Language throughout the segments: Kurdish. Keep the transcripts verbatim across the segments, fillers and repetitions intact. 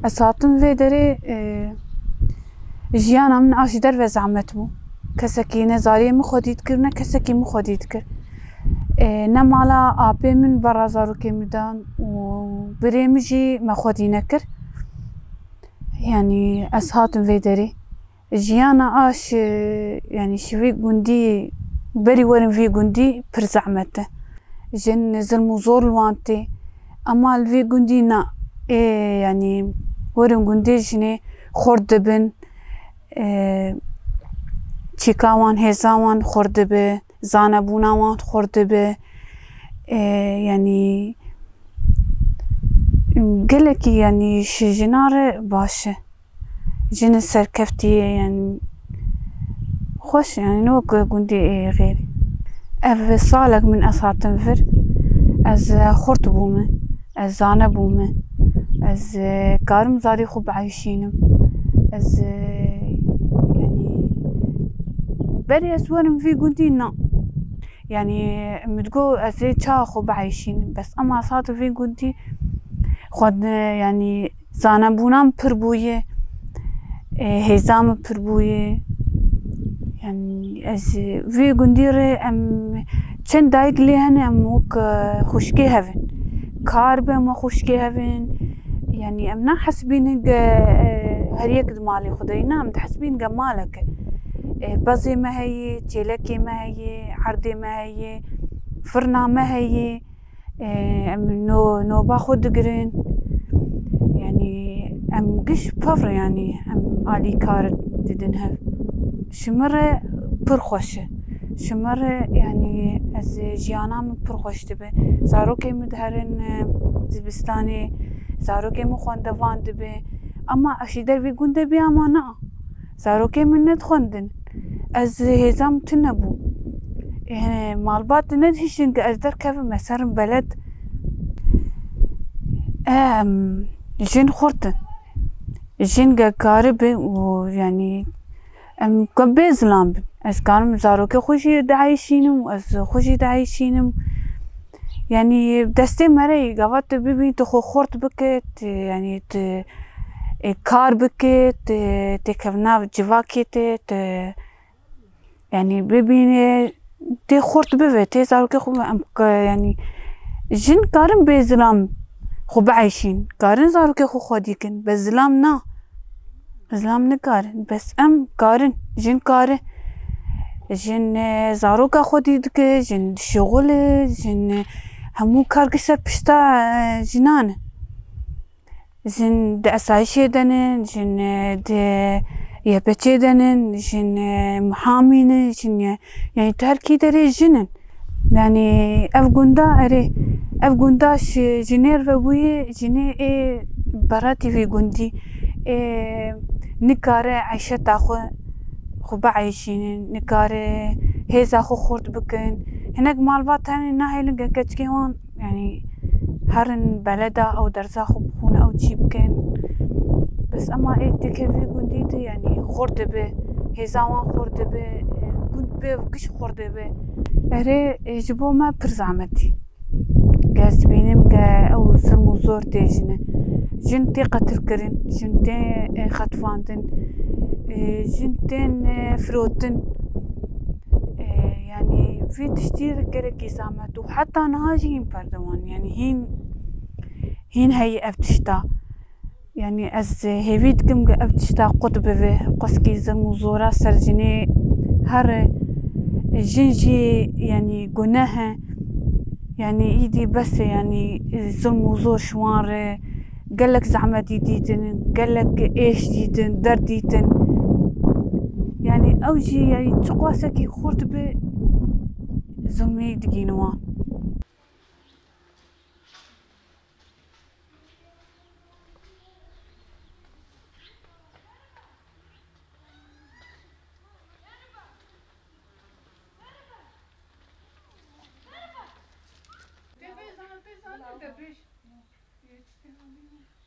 Ez hatim vê derê, e, jiyana min a ji derve zehmet bû. Kesekî ne zariyê min xwedî dikir, ne kesekî min xwedî dikir. E, ne mala apê min berra zarokê min dan û birê min jî me xwedî nekir. Yanî ez hatim vê derê. Jiyana a ji, yanî ji vî gundî, berî werin vî gundî pir zehmet e. Jin zilm û zor li wan tê. Ema li vî gundî na. Ê, yanî werin gundê jinê xurt dibin. Ê, çîka wan, hêza wan xurt dibe. Zanebûna wan xurt dibe. Ê, yanî gelekî, yanî ji jina re baş e. Jin serkeftî ye, yanî xweş, yanî ne wek gundê ê xêrî. Ev salek min ez hatim vir, ez, e, xurt bûme, ez zane bûme, ez, e, karim zarê xwe bieyşînim. Ez, e, yanî berê ez werim vî gundî na. Yanî min digot ez ê çawa xwe bieyşînim. Bes ema ez hatim vî gundî xwe, yanî zanebûna min pir bûye, e, hêza min pir bûye. Yanî ez vî gundî re em çend dayik lê hene, em wek, e, xwişkê hev in. Kar be em wek xwişkê hev in. Yanî em nahesibînin ge, e, her yek di malê xwe de ye. Na, em dihesibînin ge malek e. E, bezê me heye, çêlekê me heye, erdê me heye, firna me heye. E, em no-, noba xwe digirin. Yanî em giş pevre, yanî em alîkar didin hev. Ji min re pir xweş e. Ji min re, yanî ez jiyana min pir xweş dibe. Zarokê min diherin, e, zivistanê, zarokê min xwendevan dibe. Ema ez ji dervî gundê biyama na. Zarokê min nedixwendin. Ez hêza min tune bû. Ê, malbat nedihiştin ke ez derkevim, ez herim beled. Em, jin xurt in. Jin ge karibe û, yanî, em ge bê zilam bin. Ez karim zarokê xwe jî dieyşînim û ez xwe jî dieyşînim. Yanî destê me re yî, gava tu bibî, tu xwe xurt bike, tu, yanî tu, e, kar bike, tu, têkevna civakê te, tu, yanî bibîne, tê xurt bibe, tê zarokê xwe bibe. Em, yanî jin karin bê zilam xwe bieyşîn, karin zarokê xwe xwedî kin, be zilam na. Zilam nikarin, bes em karin, jin kare. Jin, e, zaroka xwedî dike, jin dişixule, jin, e, hemû kar giş ser pişta, e, jinan e. Jin di esayişê de ne, jin, e, di Y P Ç'ê de ne, jin, e, mihamî ne, jin, e, yanî tu her kî derê jin in. Yanî ev gunda, erê, ev gunda ji, ji nêr ve bûye, jinê ê beratî vî gundî, ê nikare eyşeta xwe, xwe bieyşînin, nikare hêza xwe xurt bikin. Hinek malbat hene nahêlin ke keçikê wan, yanî herin beleda ew derza xwe bixwin, ew çî bikin. Bes ema ê dike vî gundî de, yanî xurt dibe, hêza wan xurt dibe, gund bê giş xurt dibe. Erê, e, ji bo me pir zehmetî. Ge ez dibînim ge ew zilm û zor tê jine. Jin tê qetilkirin, jin tê, e, xetfandin, e, jin tên, e, firotin. E, yanî vî tiştî gelekî zehmet û heta niha jî hîn berdewam, yanî hîn, hîn heye ev tişta. Yanî ez hêvî dikim ku ev tişta qut bibe, qweskî zilm û zora ser jinê here. Jin jî, yanî, guneh e. Yanî îdî bes e, yanî, e, zilm û zor ji wan re gelek zehmetî dîtin, gelek êş dîtin, derd dîtin. Yanî ew jî, yanî çiqasekî xurt be, zilmî digînin wan.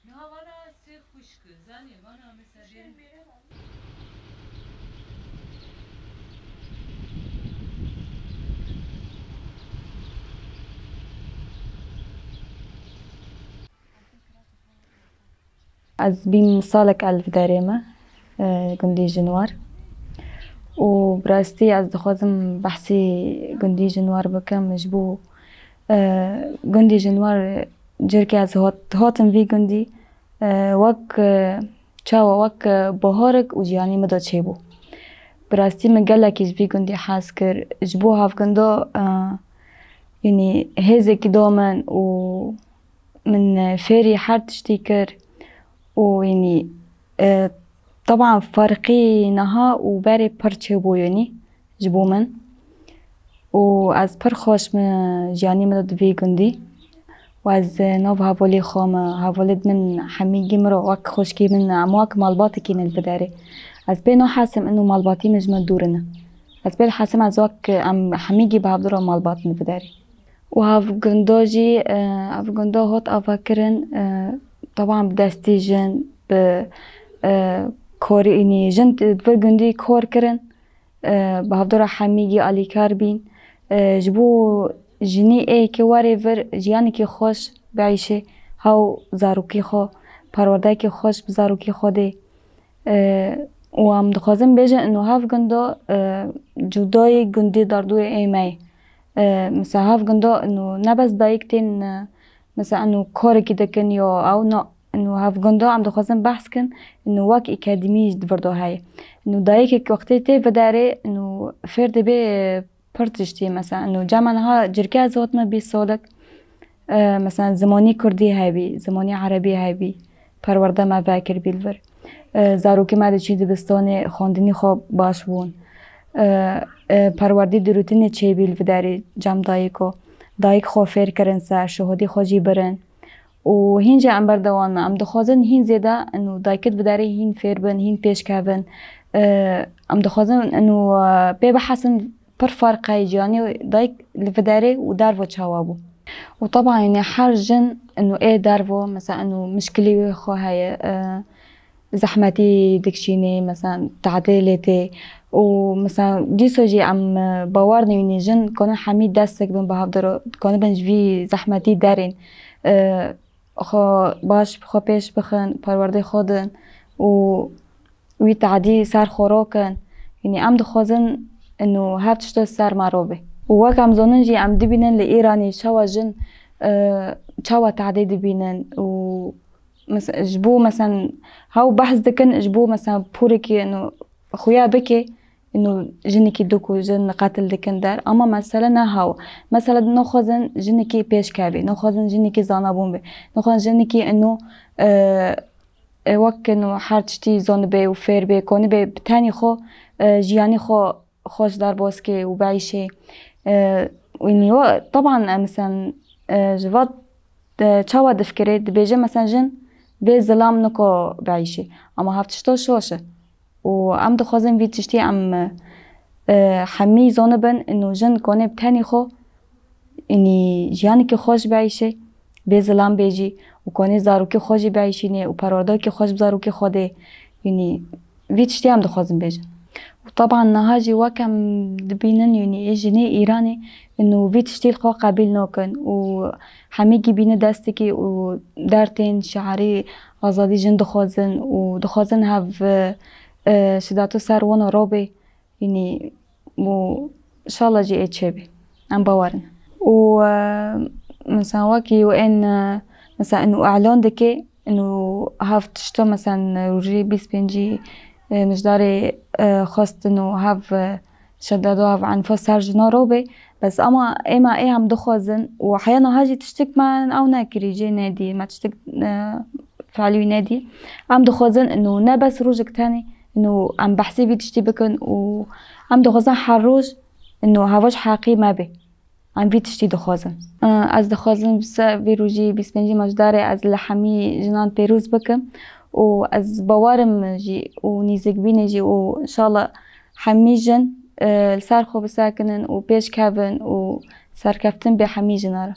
Niha vana sê xwişk, zanî, vana mesela derin. Ez bîm salek li vê derê me, e, gundî Jinwar. Û bi rastî ez dixwazim behsî gundî Jinwar bikim, ji bo, e, gundî Jinwar, carkê ez hat-, hatim vî gundî, e, wek, e, çawa wek, e, baharek û jiyanî min de çêbû. Bi rastî min gelekî ji vî gundî hez kir. Ji bo hevgunda, e, yanî hêzekî da min û min, e, fêrî her tiştî kir û yanî, e, teban ferqî niha û berê pir çêbû yanî ji bo min. Û ez pir xweş me jiyanî min de di vî gundî. Û ez, e, nav hevalê xwe me, hevalê min hemî gî min re wek xweşkî min, em wek malbatekî ne li vê derê. Ez pê nahesim ino malbatî min ji min dûr in. Ez pê dihesim ez wek em hemî gî bi hevdû re malbat in li vê derê. Û hevgunda jî, e, hevgunda hot avakirin, e, teban bi destî jin, bi, e, korî, yanî jin di vir gundî kor kirin, e, bi hevdû re hemî gî alîkar bîn. E, ji bo jinî ê ke were vir jiyanekî xweş bieyşê, hew zarokî xwe, perwerdeyekî xweş bi zarokî xwe dê. E, û em dixwazin bêjin, ino hevgunda, e, cudayê gundî derdorê ê me ye. E, mesela hevgunda, ino ne bes dayik tên, e, mesela ino korekî dikin ya ew, na, ino hevgunda em dixwazin behs kin, ino wek akademî ji vir de heye. Ino dayikek wextê tê vê derê, ino fêr dibe, e, pir tiştî, mesela, ino cema niha carkê ez hatime bîst salek, e, mesela, zimanî kurdî hebî, zimanî erebî hebî, perwerde me vekiribî li vir. E, zarokê me diçî dibistanê, xwendinî xwe baş bûn. E, e, perwerdî dirûtinê çêbî li vê derê cem dayiko. Dayik xwe fêr kirin ser, şuhudî xwe jî birin. Û hîn jî em berdewam me. Em dixwazin hîn zêde ino dayikê di vê derê hîn fêr bin, hîn pêş kevin. E, em dixwazin ino, e, pê bihesin pir ferq heye jiyanê dayik li vê derê û derve çawa bû. Û teban, yanî her jin ino ê derve, mesela, ino mişkilî wê xwe heye, e, zehmetî dikişînê, mesela, tadê lê tê. Û, mesela, dîsa jî em, e, bawer dibînin jin dikanin hemî destek bin bi hevdû re, dikanibin ji vî zehmetî derên, e, xwe baş, xwe pêş bixin, perwerdê xwe din û wî tadî ser xwe rakin. Yanî em dixwazin ino hev tişta ser me re bê. Û wek em zanin jî em dibînin li Îranê çawa jin, e, çawa tadê dibînin û mes-, ji bo, mesela, hew behs dikin, ji bo, mesela, porekî, ino, xuya bike, ino, jinekî dikujin, qetil dikin der. Ama mesele ne hew. Mesele naxwazin jinekî pêş kevê, naxwazin jinekî zanabûn be, naxwazin jinekî, ino, e, e, wek, ino, her tiştî zanibe û fêr be, konibe bi tenî xwe, e, jiyanî xwe xweş derbas ke û bieyşê. E, û nî wa, teban, e, mesela, e, ji va, e, çawa difikirê, dibêje, mesela, jin vê zilam niko bieyşê. Ama hev tişta şaş e. Û em dixwazin vî tiştî em, e, hemî zanibin, ino jin konê bi tenî xwe, inî jiyanekî xweş bieyşê, bê zilam bê jî û konê zarokê xwe jî bieyşînê û perwerdeyekî xweş bi zarokê xwe dê. Yanî vî tiştî em dixwazin bêjin. Û teban niha jî wek em dibînin, yanî ê jinê Îranê, ino vî tiştî li xwe qebîl nakin û hemî gî bîne destekî û dertên şiarî azadî jin dixwazin û dixwazin hev, e, şideta ser wan robê. Yanî û inşallah jî ê çêbê. Em bawer in. Û, e, mesela wekî û ên, e, mesela ino elan dike, ino hev tişta, mesela rojê bîst pêncî, e, Mijdarê, e, xwest ino hev, e, Şeddedo ev enfa ser jina re bê, bes ama êma ê em dixwazin û heya niha jî tiştik me ew nekirî, jê nedî, me tiştik, e, felî wî nedî. Em dixwazin ino ne bes rojek tenê, ino em behsê vî tiştî bikin û em dixwazin her roj ino heva ji heqî me bê. Em vî tiştî dixwazin. Ez dixwazim bi se-, vê rojî bîst pêncî Mejdarê ez li hemî jinan pêroz bikim û ez bawer im jî û nîzikbînê jî û înşallah hemî jin, e, li ser xwe bisekinin û pêş kevin û serkeftin bê hemî jina re.